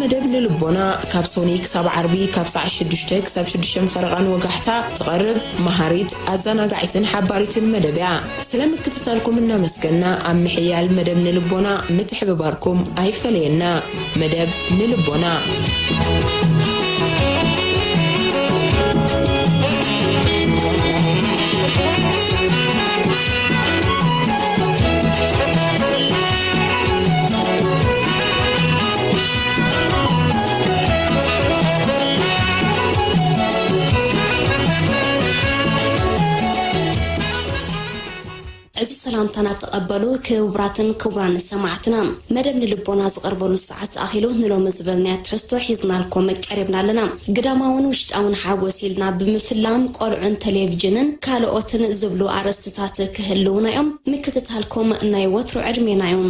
መደብ ንልቦና ካብ ሶኒ ክሳብ ዓርቢ ካብ ሰዓት ሽዱሽተ ክሳብ ሽዱሽተ ፈረቓ ንወጋሕታ ትቐርብ መሃሪት፣ ኣዘናጋዒትን ሓባሪትን መደብ እያ። ስለ ምክትታልኩም እናመስገና፣ ኣብ ምሕያል መደብ ንልቦና ምትሕብባርኩም ኣይፈለየና። መደብ ንልቦና። እዚ ሰላምታና ተቐበሉ። ክቡራትን ክቡራን ሰማዕትና፣ መደብ ንልቦና ዝቐርበሉ ሰዓት ኣኺሉ። ንሎሚ ዝበልናዮ ትሕዝቶ ሒዝናልኩም ቀሪብና ኣለና። ግዳማውን ውሽጣውን ሓጎስ ኢልና ብምፍላም፣ ቆልዑን ቴሌቪዥንን ካልኦትን ዝብሉ ኣርእስትታት ክህልዉና እዮም። ምክትታልኩም ናይ ወትሩ ዕድሜና እዩ።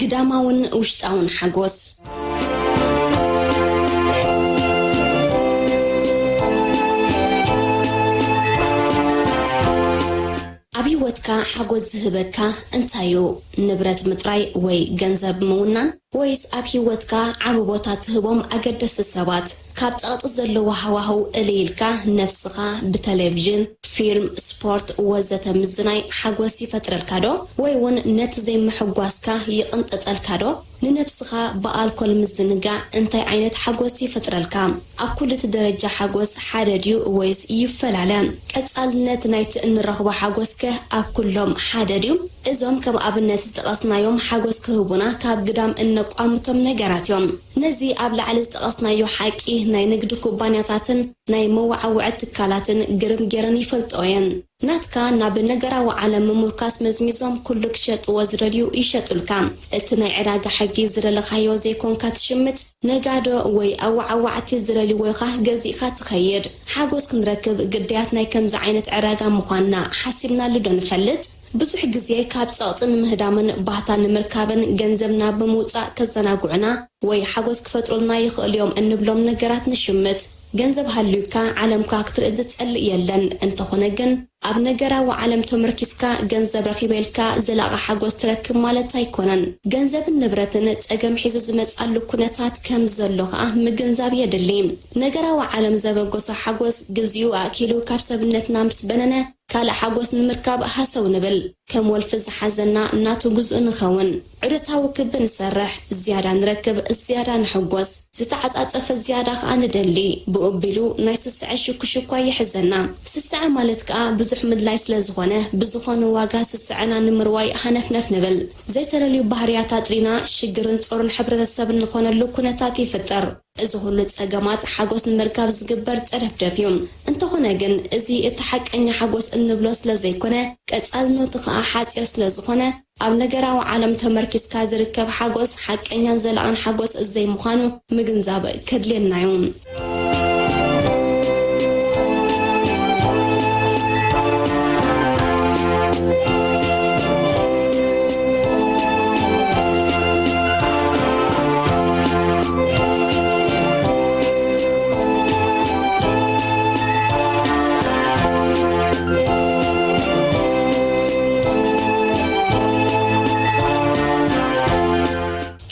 ግዳማውን ውሽጣውን ሓጎስ። ኣብ ህይወትካ ሓጎስ ዝህበካ እንታይ እዩ? ንብረት ምጥራይ ወይ ገንዘብ ምውናን? ወይስ ኣብ ህይወትካ ዓቢ ቦታ ትህቦም ኣገደስቲ ሰባት? ካብ ጸቕጢ ዘለዎ ሃዋህው እልይ ኢልካ ነብስኻ ብቴሌቪዥን፣ ፊልም፣ ስፖርት ወዘተ ምዝናይ ሓጎስ ይፈጥረልካ ዶ? ወይ እውን ነቲ ዘይምሕጓስካ ይቕንጥጠልካ ዶ? ንነብስኻ ብኣልኮል ምዝንጋዕ እንታይ ዓይነት ሓጎስ ይፈጥረልካ? ኣብ ኩሉ እቲ ደረጃ ሓጎስ ሓደ ድዩ ወይስ ይፈላለ? ቀጻልነት ናይቲ እንረኽቦ ሓጎስከ ኣብ ኩሎም ሓደ ድዩ? እዞም ከም ኣብነት ዝጠቐስናዮም ሓጎስ ክህቡና ካብ ግዳም እነቋምቶም ነገራት እዮም። ነዚ ኣብ ላዕሊ ዝጠቐስናዮ ሓቂ ናይ ንግዲ ኩባንያታትን ናይ መወዓውዒ ትካላትን ግርም ጌረን ይፈልጥኦ እየን። ናትካ ናብ ነገራዊ ዓለም ምምርኳስ መዝሚዞም ኩሉ ክሸጥዎ ዝደልዩ ይሸጡልካ። እቲ ናይ ዕዳጋ ሕጊ ዝደለኻዮ ዘይኮንካ ትሽምት፣ ነጋዶ ወይ ኣወዓዋዕቲ ዝደልይዎ ኢኻ ገዚእካ ትኸይድ። ሓጎስ ክንረክብ ግዳያት ናይ ከምዚ ዓይነት ዕዳጋ ምዃንና ሓሲብናሉ ዶ ንፈልጥ? ብዙሕ ግዜ ካብ ጸቕጢ ንምህዳምን ባህታ ንምርካብን ገንዘብና ብምውጻእ ከዘናግዑና ወይ ሓጎስ ክፈጥሩልና ይኽእሉ እዮም እንብሎም ነገራት ንሽምት። ገንዘብ ሃልዩካ ዓለምካ ክትርኢ ዝጸልእ የለን። እንተኾነ ግን ኣብ ነገራዊ ዓለም ተመርኪስካ ገንዘብ ረኺበ ኢልካ ዘላቒ ሓጎስ ትረክብ ማለት ኣይኮነን። ገንዘብን ንብረትን ጸገም ሒዙ ዝመጽኣሉ ኩነታት ከም ዘሎ ከኣ ምግንዛብ የድሊ። ነገራዊ ዓለም ዘበገሶ ሓጎስ ግዚኡ ኣእኪሉ ካብ ሰብነትና ምስ በነነ ካልእ ሓጎስ ንምርካብ ሃሰው ንብል። ከም ወልፊ ዝሓዘና ናቱ ግዙእ ንኸውን። ዑደታዊ ክቢ ንሰርሕ፣ ዝያዳ ንረክብ፣ ዝያዳ ንሕጎስ። ዝተዓጻጸፈ ዝያዳ ከኣ ንደሊ። ብኡ ኣቢሉ ናይ ስስዐ ሽኩሽኳ ይሕዘና። ስስዐ ማለት ከኣ ብዙሕ ምድላይ ስለ ዝኾነ፣ ብዝኾነ ዋጋ ስስዐና ንምርዋይ ሃነፍነፍ ንብል። ዘይተደልዩ ባህርያት ኣጥሪና ሽግርን ጾርን ሕብረተሰብ እንኾነሉ ኩነታት ይፍጠር። እዚ ኩሉ ጸገማት ሓጎስ ንምርካብ ዝግበር ጸደፍደፍ እዩ። እንተኾነ ግን፣ እዚ እቲ ሓቀኛ ሓጎስ እንብሎ ስለ ዘይኮነ፣ ቀጻልነቱ ኸኣ ሓጺር ስለ ዝኾነ፣ ኣብ ነገራዊ ዓለም ተመርኪስካ ዝርከብ ሓጎስ ሓቀኛን ዘላቕን ሓጎስ ዘይምዃኑ ምግንዛብ ከድልየና እዩ።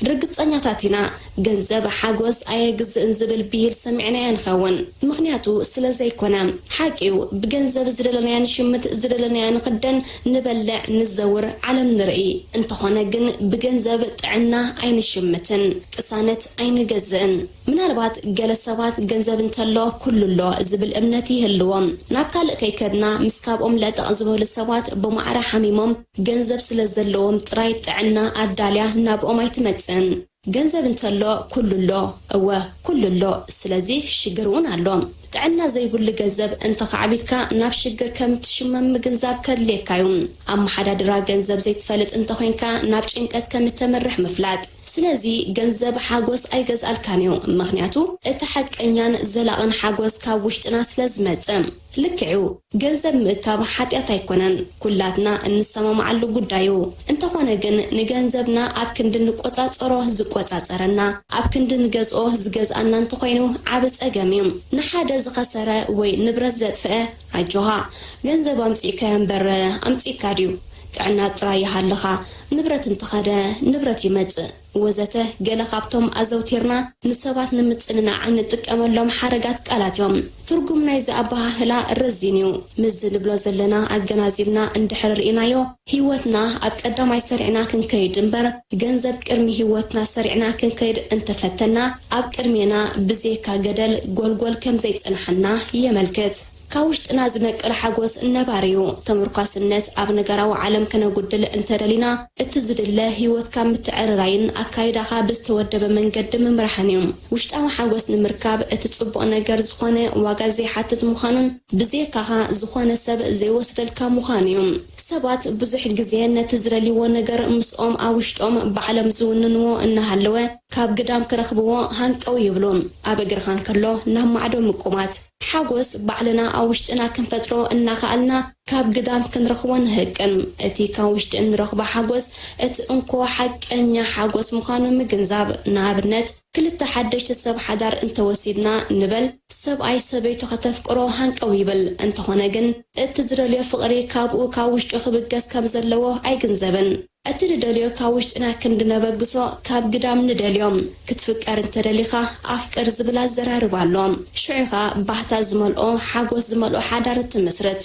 ርግጸኛታት ኢና፣ ገንዘብ ሓጎስ ኣየግዝእን ዝብል ብሂል ሰሚዕናዮ ንኸውን። ምኽንያቱ ስለ ዘይኮነ። ሓቂ እዩ፣ ብገንዘብ ዝደለናዮ ንሽምት፣ ዝደለናዮ ንኽደን፣ ንበልዕ፣ ንዘውር፣ ዓለም ንርኢ። እንተኾነ ግን ብገንዘብ ጥዕና ኣይንሽምትን፣ ቅሳነት ኣይንገዝእን። ምናልባት ገለ ሰባት ገንዘብ እንተሎ ኩሉ ኣሎ ዝብል እምነት ይህልዎም። ናብ ካልእ ከይከድና፣ ምስ ካብኦም ለጠቕ ዝበሉ ሰባት ብማዕረ ሓሚሞም ገንዘብ ስለ ዘለዎም ጥራይ ጥዕና ኣዳልያ ናብኦም ኣይትመጽእን። ገንዘብ እንተሎ ኩሉ ኣሎ፣ እወ ኩሉ ኣሎ፣ ስለዚ ሽግር እውን ኣሎ። ጥዕና ዘይብሉ ገንዘብ እንተኻዕቢትካ ናብ ሽግር ከም ትሽመም ምግንዛብ ከድልየካ እዩ። ኣመሓዳድራ ገንዘብ ዘይትፈልጥ እንተኾይንካ ናብ ጭንቀት ከም እተምርሕ ምፍላጥ። ስለዚ ገንዘብ ሓጎስ ኣይገዝኣልካን እዩ፣ ምኽንያቱ እቲ ሓቀኛን ዘላቕን ሓጎስ ካብ ውሽጥና ስለ ዝመጽእ። ልክዕዩ፣ ገንዘብ ምእካብ ሓጢኣት ኣይኮነን፣ ኩላትና እንሰማማዓሉ ጉዳዩ። እንተኾነ ግን ንገንዘብና ኣብ ክንዲ ንቆጻጸሮ ዝቆጻጸረና፣ ኣብ ክንዲ ንገዝኦ ዝገዝኣና እንተኾይኑ ዓቢ ጸገም እዩ። ንሓደ ዝኸሰረ ወይ ንብረት ዘጥፍአ ኣጆኻ፣ ገንዘብ ኣምጺእካዮ እምበር ኣምጺእካ ድዩ? ጥዕና ጥራይ ይሃልኻ፣ ንብረት እንተኸደ ንብረት ይመጽእ። ወዘተ ገለ ካብቶም ኣዘውቲርና ንሰባት ንምጽንናዕ እንጥቀመሎም ሓረጋት ቃላት እዮም። ትርጉም ናይዚ ኣበሃህላ ረዚን እዩ። ምስዚ ንብሎ ዘለና ኣገናዚብና እንድሕር ርኢናዮ፣ ህይወትና ኣብ ቀዳማይ ሰሪዕና ክንከይድ እምበር፣ ገንዘብ ቅድሚ ህይወትና ሰሪዕና ክንከይድ እንተፈተና፣ ኣብ ቅድሜና ብዘይካ ገደል ጎልጎል ከም ዘይጸንሓና የመልክት። ካብ ውሽጥና ዝነቅል ሓጎስ ነባሪ እዩ። ተመርኳስነት ኣብ ነገራዊ ዓለም ከነጉድል እንተደሊና፣ እቲ ዝድለ ህይወት ካብ ምትዕርራይን ኣካይዳኻ ብዝተወደበ መንገዲ ምምራሕን እዩ። ውሽጣዊ ሓጎስ ንምርካብ እቲ ጽቡቕ ነገር ዝኾነ ዋጋ ዘይሓትት ምዃኑን ብዘይካኻ ዝኾነ ሰብ ዘይወስደልካ ምዃኑ እዩ። ሰባት ብዙሕ ግዜ ነቲ ዝደልይዎ ነገር ምስኦም ኣብ ውሽጦም ባዕሎም ዝውንንዎ እናሃለወ፣ ካብ ግዳም ክረኽብዎ ሃንቀው ይብሉ። ኣብ እግርኻ እንከሎ ናብ ማዕዶ ምቁማት። ሓጎስ ባዕልና ኣብ ውሽጥና ክንፈጥሮ እናኸኣልና ካብ ግዳም ክንረኽቦ ንህቅን። እቲ ካብ ውሽጢ እንረኽቦ ሓጎስ እቲ እንኮ ሓቀኛ ሓጎስ ምዃኑ ምግንዛብ። ንኣብነት፣ ክልተ ሓደሽቲ ሰብ ሓዳር እንተወሲድና ንበል፣ ሰብኣይ ሰበይቱ ከተፍቅሮ ሃንቀው ይብል። እንተኾነ ግን እቲ ዝደልዮ ፍቕሪ ካብኡ ካብ ውሽጡ ክብገስ ከም ዘለዎ ኣይግንዘብን። እቲ ንደልዮ ካብ ውሽጥና ክንዲ ነበግሶ ካብ ግዳም ንደልዮ። ክትፍቀር እንተደሊኻ ኣፍቅር ዝብል ኣዘራርባ ኣሎ። ሽዑ ኢኻ ባህታ ዝመልኦ ሓጎስ ዝመልኦ ሓዳር እትምስርት።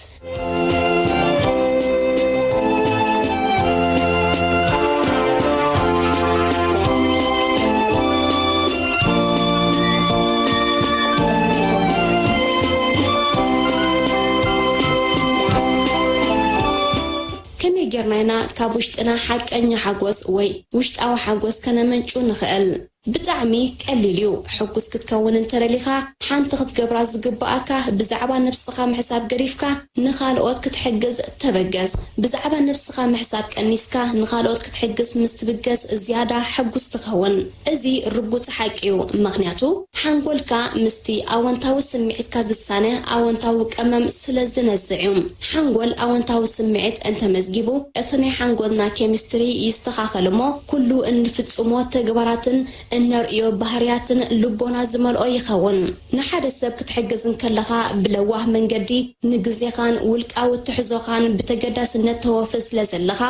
ከመይ ጌርና ኢና ካብ ውሽጥና ሓቀኛ ሓጎስ ወይ ውሽጣዊ ሓጎስ ከነመንጩ ንኽእል? ብጣዕሚ ቀሊል እዩ። ሕጉስ ክትከውን እንተደሊኻ፣ ሓንቲ ክትገብራ ዝግብኣካ፣ ብዛዕባ ነብስኻ ምሕሳብ ገዲፍካ ንኻልኦት ክትሕግዝ ተበገስ። ብዛዕባ ነብስኻ ምሕሳብ ቀኒስካ ንኻልኦት ክትሕግዝ ምስ ትብገስ ዝያዳ ሕጉስ ትኸውን። እዚ ርጉጽ ሓቂ እዩ፣ ምኽንያቱ ሓንጎልካ ምስቲ ኣወንታዊ ስምዒትካ ዝሳነ ኣወንታዊ ቀመም ስለ ዝነዝዕ እዩ። ሓንጎል ኣወንታዊ ስምዒት እንተመዝጊቡ፣ እቲ ናይ ሓንጎልና ኬሚስትሪ ይስተኻኸል እሞ፣ ኩሉ እንፍጽሞ ተግባራትን እነርእዮ ባህርያትን ልቦና ዝመልኦ ይኸውን። ንሓደ ሰብ ክትሕግዝ እንከለኻ፣ ብለዋህ መንገዲ ንግዜኻን ውልቃዊ ትሕዞኻን ብተገዳስነት ተወፊ ስለ ዘለኻ፣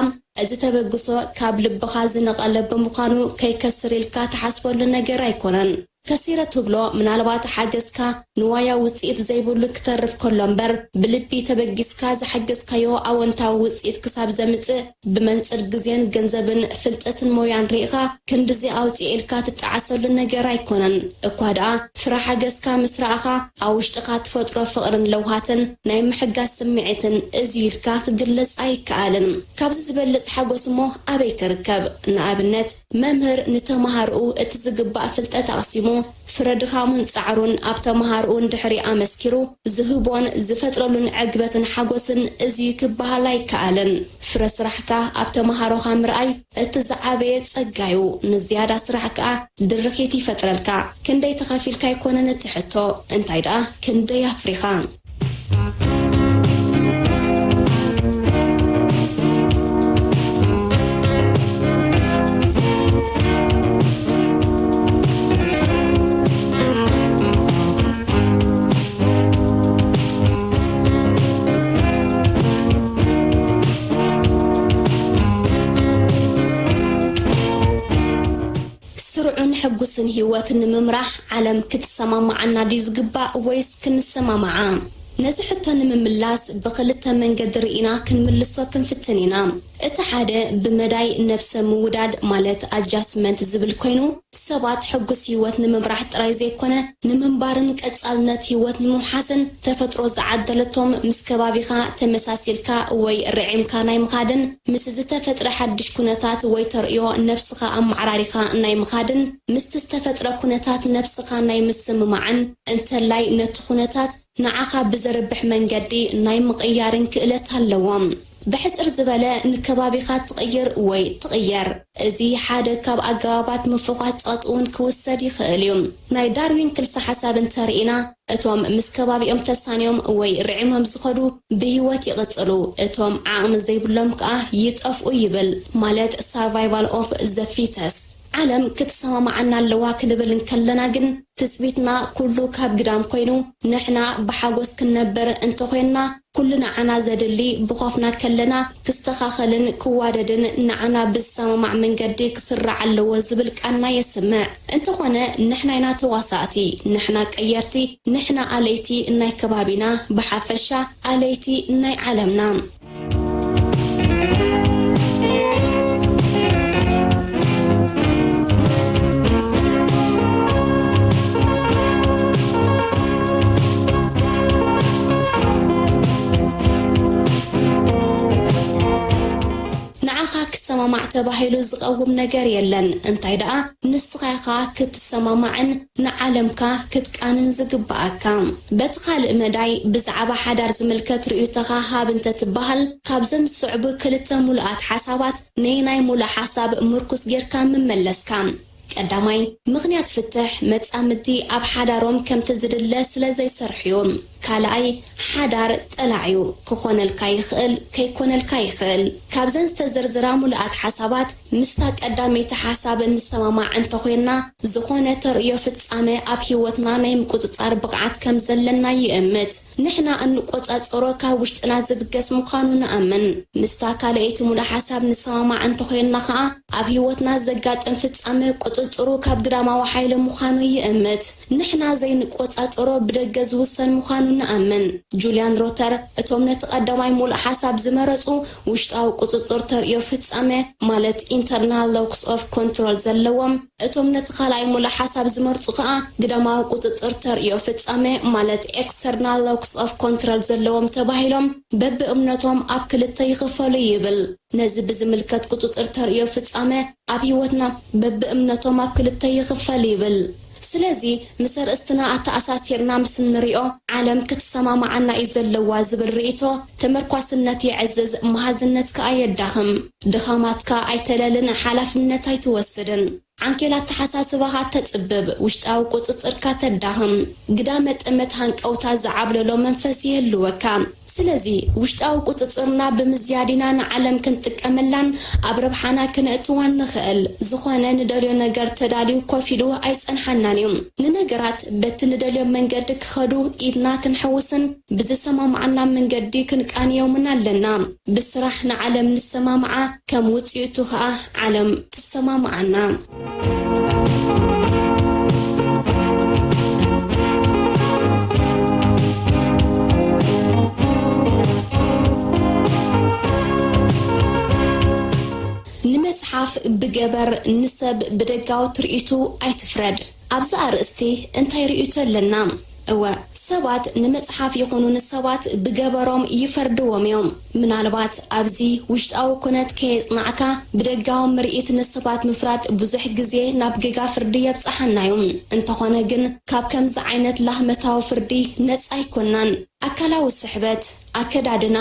እዚ ተበግሶ ካብ ልብኻ ዝነቐለ ብምዃኑ ከይከስር ኢልካ ትሓስበሉ ነገር ኣይኮነን። ከሲረ ትብሎ ምናልባት ሓገዝካ ንዋያዊ ውጽኢት ዘይብሉ ክተርፍ ከሎ እምበር፣ ብልቢ ተበጊስካ ዝሓገዝካዮ ኣወንታዊ ውጽኢት ክሳብ ዘምጽእ፣ ብመንጽር ግዜን ገንዘብን ፍልጠትን ሞያን ርኢኻ ክንድዚ ኣውጽኤ ኢልካ ትጠዓሰሉ ነገር ኣይኮነን። እኳ ደኣ ፍረ ሓገዝካ ምስ ረኣኻ፣ ኣብ ውሽጥኻ ትፈጥሮ ፍቕርን ለውሃትን ናይ ምሕጋዝ ስምዒትን እዚ ኢልካ ክግለጽ ኣይከኣልን። ካብዚ ዝበልጽ ሓጎስ እሞ ኣበይ ክርከብ? ንኣብነት፣ መምህር ንተማሃርኡ እቲ ዝግባእ ፍልጠት ኣቕሲሙ፣ ፍረ ድኻሙን ጻዕሩን ኣብ ተማሃርኡ እንድሕሪ ኣመስኪሩ፣ ዝህቦን ዝፈጥረሉን ዕግበትን ሓጎስን እዚ ክበሃል ኣይከኣልን። ፍረ ስራሕካ ኣብ ተማሃሮኻ ምርኣይ እቲ ዝዓበየ ጸጋዩ። ንዝያዳ ስራሕ ከኣ ድርኺት ይፈጥረልካ። ክንደይ ተኸፊልካ ኣይኮነን እቲ ሕቶ፣ እንታይ ደኣ ክንደይ ኣፍሪኻ? ስሩዕን ሕጉስን ህይወት ንምምራሕ ዓለም ክትሰማማዓና ድዩ ዝግባእ ወይስ ክንሰማማዓ? ነዚ ሕቶ ንምምላስ ብኽልተ መንገዲ ርኢና ክንምልሶ ክንፍትን ኢና። እቲ ሓደ ብመዳይ ነብሰ ምውዳድ ማለት ኣጃስትመንት ዝብል ኮይኑ፣ ሰባት ሕጉስ ህይወት ንምምራሕ ጥራይ ዘይኮነ፣ ንምንባርን ቀጻልነት ህይወት ንምውሓስን ተፈጥሮ ዝዓደለቶም ምስ ከባቢኻ ተመሳሲልካ ወይ ርዒምካ ናይ ምኻድን ምስ ዝተፈጥረ ሓድሽ ኩነታት ወይ ተርእዮ ነብስኻ ኣመዓራሪኻ ናይ ምኻድን ምስቲ ዝተፈጥረ ኩነታት ነብስኻ ናይ ምስምማዕን፣ እንተላይ ነቲ ኩነታት ንዓኻ ብዘርብሕ መንገዲ ናይ ምቕያርን ክእለት ኣለዎም። ብሕጽር ዝበለ፣ ንከባቢኻ ትቕይር ወይ ትቕየር። እዚ ሓደ ካብ ኣገባባት ምፍኳስ ጸቕጢ እውን ክውሰድ ይኽእል እዩ። ናይ ዳርዊን ክልሰ ሓሳብ እንተርኢና፣ እቶም ምስ ከባቢኦም ተሳንዮም ወይ ርዒሞም ዝኸዱ ብህይወት ይቕጽሉ፣ እቶም ዓቕሚ ዘይብሎም ከኣ ይጠፍኡ ይብል፣ ማለት survival of the fittest። ዓለም ክትሰማማዓና ኣለዋ ክንብል እንከለና ግን፣ ትጽቢትና ኩሉ ካብ ግዳም ኮይኑ፣ ንሕና ብሓጎስ ክንነብር እንተኾይንና፣ ኩሉ ንዓና ዘድሊ ብኾፍና ከለና ክስተኻኸልን ክዋደድን ንዓና ብዝሰማማዕ መንገዲ ክስራዕ ኣለዎ ዝብል ቃልና የስምዕ። እንተኾነ ንሕና ኢና ተዋሳእቲ፣ ንሕና ቀየርቲ፣ ንሕና ኣለይቲ ናይ ከባቢና፣ ብሓፈሻ ኣለይቲ ናይ ዓለምና። ንዓኻ ክሰማማዕ ተባሂሉ ዝቐውም ነገር የለን። እንታይ ደኣ ንስኻ ኢኻ ክትሰማማዕን ንዓለምካ ክትቃንን ዝግብኣካ። በቲ ካልእ መዳይ፣ ብዛዕባ ሓዳር ዝምልከት ርእይቶኻ ሃብ እንተትበሃል፣ ካብዘን ዝስዕቡ ክልተ ሙሉኣት ሓሳባት ነየናይ ሙሉእ ሓሳብ ምርኩስ ጌርካ ምመለስካ? ቀዳማይ፣ ምኽንያት ፍትሕ፣ መጻምድቲ ኣብ ሓዳሮም ከምቲ ዝድለ ስለ ዘይሰርሑ እዩ። ካልኣይ፣ ሓዳር ጠላዕ እዩ። ክኾነልካ ይኽእል፣ ከይኮነልካ ይኽእል። ካብዘን ዝተዘርዘራ ሙሉኣት ሓሳባት፣ ምስታ ቀዳመይቲ ሓሳብ እንሰማማዕ እንተኾይንና፣ ዝኾነ ተርእዮ ፍጻመ ኣብ ህይወትና ናይ ምቁጽጻር ብቕዓት ከም ዘለና ይእምት። ንሕና እንቆጻጸሮ ካብ ውሽጥና ዝብገስ ምዃኑ ንኣምን። ምስታ ካልኣይቲ ሙሉእ ሓሳብ ንሰማማዕ እንተኾይንና ኸኣ፣ ኣብ ህይወትና ዘጋጥም ፍጻመ ቁጽጽሩ ካብ ግዳማዊ ሓይሊ ምዃኑ ይእምት። ንሕና ዘይንቆጻጸሮ ብደገ ዝውሰን ምዃኑ ንኣምን። ጁልያን ሮተር፣ እቶም ነቲ ቀዳማይ ሙሉእ ሓሳብ ዝመረጹ፣ ውሽጣዊ ቁጽጽር ተርእዮ ፍጻመ፣ ማለት internal locus of control ዘለዎም፣ እቶም ነቲ ካልኣይ ሙሉእ ሓሳብ ዝመርጹ ከኣ፣ ግዳማዊ ቁጽጽር ተርእዮ ፍጻመ፣ ማለት external locus of control ዘለዎም ተባሂሎም በብእምነቶም ኣብ ክልተ ይኽፈሉ ይብል። ነዚ ብዝምልከት፣ ቁጽጽር ተርእዮ ፍጻመ ኣብ ህይወትና በብእምነቶም ኣብ ክልተ ይኽፈል ይብል። ስለዚ፣ ምስ ኣርእስትና ኣተኣሳሲርና ምስ እንሪኦ፣ ዓለም ክትሰማማዓና እዩ ዘለዋ ዝብል ርእይቶ፣ ተመርኳስነት የዕዝዝ፣ መሃዝነት ከኣ የዳኽም። ድኻማትካ ኣይተለልን፣ ሓላፍነት ኣይትወስድን። ዓንኬል ኣተሓሳስባኻ ተጽብብ፣ ውሽጣዊ ቁጽጽርካ ተዳኽም። ግዳመ ጠመት ሃንቀውታ ዝዓብለሎ መንፈስ ይህልወካ። ስለዚ፣ ውሽጣዊ ቁጽጽርና ብምዝያድ ኢና ንዓለም ክንጥቀመላን ኣብ ረብሓና ክነእትዋን ንኽእል። ዝኾነ ንደልዮ ነገር ተዳልዩ ኮፍ ኢሉ ኣይጸንሓናን እዩ። ንነገራት በቲ ንደልዮ መንገዲ ክኸዱ ኢድና ክንሕውስን ብዝሰማማዓና መንገዲ ክንቃንዮምን ኣለና። ብስራሕ ንዓለም ንሰማምዓ፣ ከም ውጽኢቱ ኸኣ ዓለም ትሰማምዓና። ንመጽሓፍ ብገበር፣ ንሰብ ብደጋዊ ትርኢቱ ኣይትፍረድ። ኣብዚ ኣርእስቲ እንታይ ርእይቶ ኣለና? እወ፣ ሰባት ንመጽሓፍ ይኹኑ ንሰባት ብገበሮም ይፈርድዎም እዮም። ምናልባት ኣብዚ ውሽጣዊ ኩነት ከየጽናዕካ ብደጋዊ ምርኢት ንሰባት ምፍራድ ብዙሕ ግዜ ናብ ጌጋ ፍርዲ የብጽሓና እዩ። እንተኾነ ግን፣ ካብ ከምዚ ዓይነት ላህመታዊ ፍርዲ ነጻ ኣይኮናን። ኣካላዊ ስሕበት፣ ኣከዳድና፣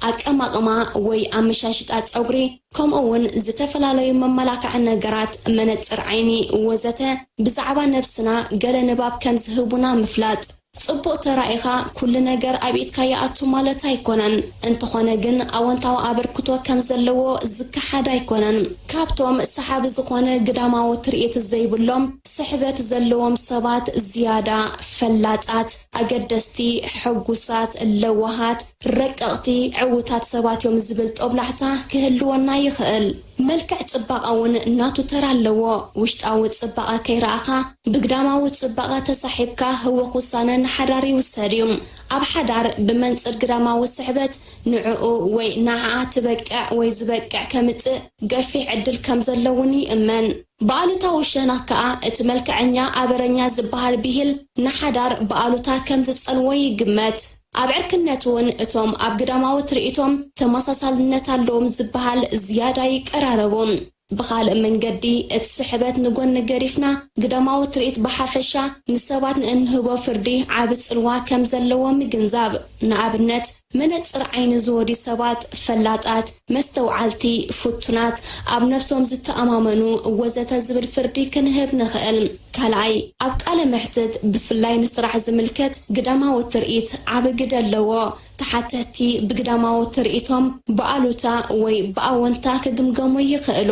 ኣቀማቕማ ወይ ኣመሻሽጣ ጸጉሪ፣ ከምኡ እውን ዝተፈላለዩ መመላኽዒ ነገራት፣ መነጽር ዓይኒ ወዘተ፣ ብዛዕባ ነብስና ገለ ንባብ ከም ዝህቡና ምፍላጥ። ጽቡቕ ተራኢኻ ኩሉ ነገር ኣብ ኢድካ ይኣቱ ማለት ኣይኮነን። እንተኾነ ግን ኣወንታዊ ኣበርክቶ ከም ዘለዎ ዝከሓድ ኣይኮነን። ካብቶም ሰሓቢ ዝኾነ ግዳማዊ ትርኢት ዘይብሎም ስሕበት ዘለዎም ሰባት ዝያዳ ፈላጣት፣ ኣገደስቲ፣ ሕጉሳት፣ ለዋሃት፣ ረቀቕቲ፣ ዕዉታት ሰባት እዮም ዝብል ጦብላሕታ ክህልወና ይኽእል። መልክዕ ጽባቐ እውን ናቱ ተራ ኣለዎ። ውሽጣዊ ጽባቐ ከይረኣኻ ብግዳማዊ ጽባቐ ተሳሒብካ ህወኽ ውሳነ ንሓዳር ይውሰድ እዩ። ኣብ ሓዳር ብመንጽር ግዳማዊ ስሕበት ንዕኡ ወይ ንዓኣ ትበቅዕ ወይ ዝበቅዕ ከምጽእ ገፊሕ ዕድል ከም ዘሎ እውን ይእመን። ብኣሉታዊ ሸነኽ ከኣ እቲ መልክዐኛ ኣበረኛ ዝበሃል ብሂል ንሓዳር ብኣሉታ ከም ዝጸልዎ ይግመት። ኣብ ዕርክነት እውን እቶም ኣብ ግዳማዊ ትርኢቶም ተመሳሳልነት ኣለዎም ዝበሃል ዝያዳ ይቀራረቡ። ብኻልእ መንገዲ፣ እቲ ስሕበት ንጎኒ ገዲፍና፣ ግዳማዊ ትርኢት ብሓፈሻ ንሰባት ንእንህቦ ፍርዲ ዓቢ ጽልዋ ከም ዘለዎ ምግንዛብ። ንኣብነት፣ መነጽር ዓይኒ ዝወድዩ ሰባት፣ ፈላጣት፣ መስተውዓልቲ፣ ፍቱናት፣ ኣብ ነብሶም ዝተኣማመኑ፣ ወዘተ ዝብል ፍርዲ ክንህብ ንኽእል። ካልኣይ፣ ኣብ ቃለ መሕትት፣ ብፍላይ ንስራሕ ዝምልከት፣ ግዳማዊ ትርኢት ዓቢ ግደ ኣለዎ። ተሓተትቲ ብግዳማዊ ትርኢቶም ብኣሉታ ወይ ብኣወንታ ክግምገሙ ይኽእሉ።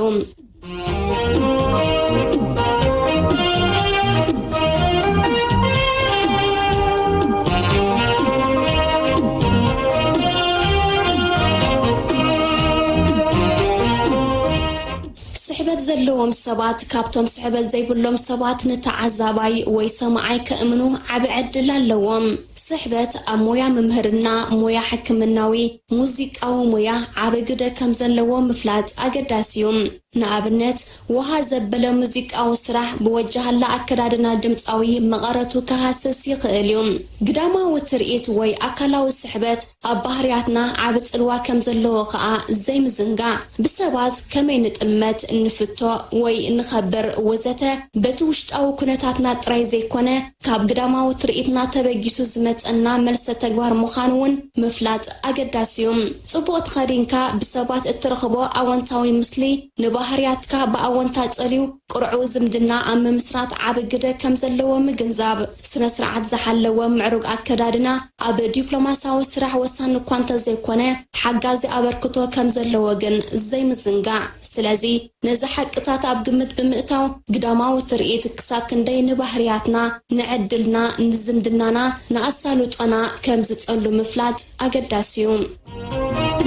ስሕበት ዘለዎም ሰባት ካብቶም ስሕበት ዘይብሎም ሰባት ንተዓዛባይ ወይ ሰማዓይ ከእምኑ ዓቢ ዕድል ኣለዎም። ስሕበት ኣብ ሞያ ምምህርና፣ ሞያ ሕክምናዊ፣ ሙዚቃዊ ሞያ ዓቢ ግደ ከም ዘለዎ ምፍላጥ ኣገዳሲ እዩ። ንኣብነት፣ ውሃ ዘበለ ሙዚቃዊ ስራሕ ብወጃህላ ኣከዳድና ድምጻዊ መቐረቱ ክሃስስ ይኽእል እዩ። ግዳማዊ ትርኢት ወይ ኣካላዊ ስሕበት ኣብ ባህርያትና ዓቢ ጽልዋ ከም ዘለዎ ከኣ ዘይምዝንጋዕ። ብሰባት ከመይ ንጥመት፣ ንፍቶ ወይ ንኸብር ወዘተ በቲ ውሽጣዊ ኩነታትና ጥራይ ዘይኮነ፣ ካብ ግዳማዊ ትርኢትና ተበጊሱ ዝመጸና መልሰ ተግባር ምዃኑ እውን ምፍላጥ ኣገዳሲ እዩ። ጽቡቕ ተኸዲንካ ብሰባት እትረኽቦ ኣወንታዊ ምስሊ ንባህርያትካ ብኣወንታ ጸልዩ ቅርዑ ዝምድና ኣብ ምምስራት ዓቢ ግደ ከም ዘለዎ ምግንዛብ። ስነ ስርዓት ዝሓለወ ምዕሩግ ኣከዳድና ኣብ ዲፕሎማሲያዊ ስራሕ ወሳኒ እኳ እንተዘይኮነ፣ ሓጋዚ ኣበርክቶ ከም ዘለዎ ግን ዘይምዝንጋዕ። ስለዚ ነዚ ሓቅታት ኣብ ግምት ብምእታው፣ ግዳማዊ ትርኢት ክሳብ ክንደይ ንባህርያትና፣ ንዕድልና፣ ንዝምድናና፣ ንኣሳልጦና ከም ዝጸሉ ምፍላጥ ኣገዳሲ እዩ።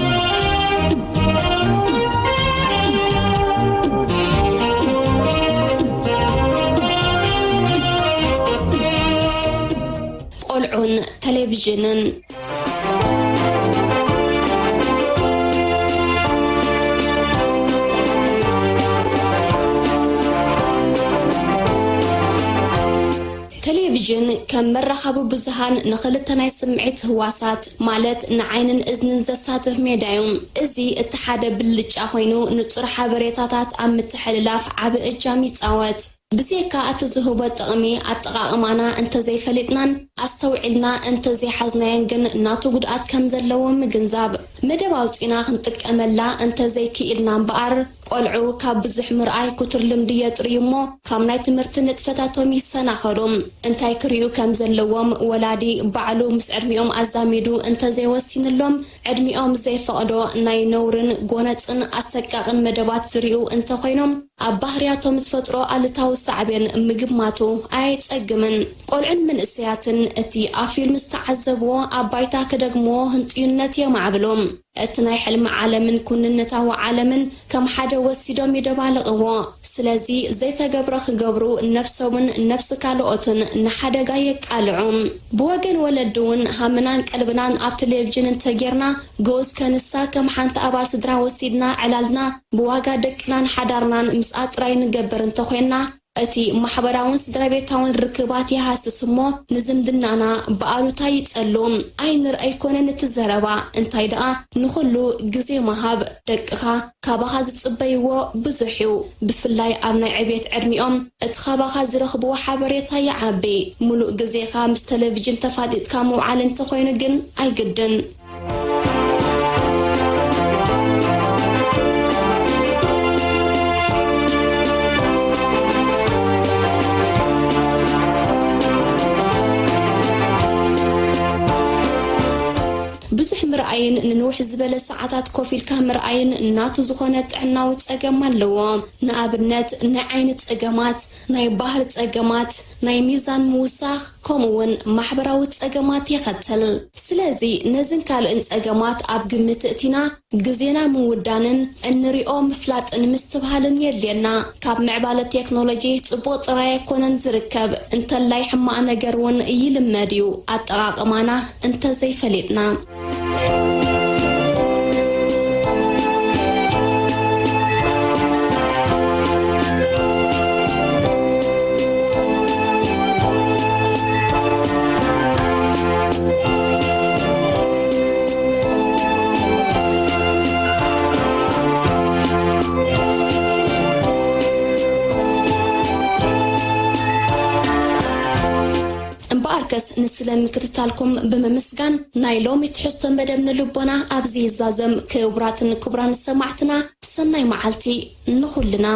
ቆልዑን ቴሌቪዥንን። ቴሌቪዥን ከም መራኸቢ ብዙሃን ንኽልተ ናይ ስምዒት ህዋሳት፣ ማለት ንዓይንን እዝንን ዘሳትፍ ሜዳ እዩ። እዚ እቲ ሓደ ብልጫ ኮይኑ፣ ንጹር ሓበሬታታት ኣብ ምትሕልላፍ ዓቢ እጃም ይጻወት። ብዘይካ እቲ ዝህቦ ጥቕሚ፣ ኣጠቓቕማና እንተዘይፈሊጥናን ኣስተውዒልና እንተዘይሓዝናዮን ግን ናቱ ጉድኣት ከም ዘለዎ ምግንዛብ። መደብ ኣውጺእና ክንጥቀመላ እንተዘይክኢልና እምበኣር፣ ቆልዑ ካብ ብዙሕ ምርኣይ ክቱር ልምዲ የጥርዩ እሞ፣ ካብ ናይ ትምህርቲ ንጥፈታቶም ይሰናኸሉ። እንታይ ክርእዩ ከም ዘለዎም ወላዲ ባዕሉ ምስ ዕድሚኦም ኣዛሚዱ እንተዘይወሲንሎም፣ ዕድሚኦም ዘይፈቕዶ ናይ ነውርን ጎነጽን ኣሰቃቕን መደባት ዝርእዩ እንተኾይኖም፣ ኣብ ባህርያቶም ዝፈጥሮ ኣሉታዊ ሳዕቤን ምግማቱ ኣየጸግምን። ቆልዑን መንእሰያትን እቲ ኣብ ፊልም ዝተዓዘብዎ ኣብ ባይታ ክደግምዎ ህንጥዩነት የማዕብሉ። እቲ ናይ ሕልሚ ዓለምን ኩንነታዊ ዓለምን ከም ሓደ ወሲዶም ይደባልቕዎ። ስለዚ ዘይተገብረ ክገብሩ፣ ነብሶምን ነብሲ ካልኦትን ንሓደጋ የቃልዑ። ብወገን ወለዲ እውን ሃምናን ቀልብናን ኣብ ቴሌቪዥን እንተጌርና፣ ግኡዝ ከንሳ ከም ሓንቲ ኣባል ስድራ ወሲድና ዕላልና ብዋጋ ደቅናን ሓዳርናን ምስኣ ጥራይ ንገብር እንተኾይንና፣ እቲ ማሕበራውን ስድራ ቤታውን ርክባት ይሃስስ እሞ፣ ንዝምድናና ብኣሉታ ይጸሉ። ኣይንርኣይ ኮነ ነቲ ዘረባ፣ እንታይ ደኣ ንኹሉ ግዜ ምሃብ። ደቅኻ ካባኻ ዝጽበይዎ ብዙሕ እዩ። ብፍላይ ኣብ ናይ ዕቤት ዕድሚኦም፣ እቲ ካባኻ ዝረኽብዎ ሓበሬታ ይዓቢ። ምሉእ ግዜኻ ምስ ቴሌቪዥን ተፋጢጥካ ምውዓል እንተኾይኑ ግን ኣይግድን። ብዙሕ ምርኣይን ንንውሕ ዝበለ ሰዓታት ኮፍ ኢልካ ምርኣይን ናቱ ዝኾነ ጥዕናዊ ጸገም ኣለዎ። ንኣብነት፣ ናይ ዓይኒ ጸገማት፣ ናይ ባህሪ ጸገማት፣ ናይ ሚዛን ምውሳኽ፣ ከምኡውን ማሕበራዊ ጸገማት የኸትል። ስለዚ፣ ነዝን ካልእን ጸገማት ኣብ ግምት እቲና፣ ግዜና ምውዳንን እንሪኦ ምፍላጥን ምስትብሃልን የድልየና። ካብ ምዕባለ ቴክኖሎጂ ጽቡቕ ጥራይ ኣይኮነን ዝርከብ፣ እንተላይ ሕማቕ ነገር እውን ይልመድ እዩ፣ ኣጠቓቕማና እንተዘይፈሊጥና። ከስ ንስለ ምክትታልኩም ብምምስጋን ናይ ሎሚ ትሕዝቶ መደብ ንልቦና ኣብዚ ይዛዘም። ክቡራትን ክቡራን ሰማዕትና ሰናይ መዓልቲ ንኹልና።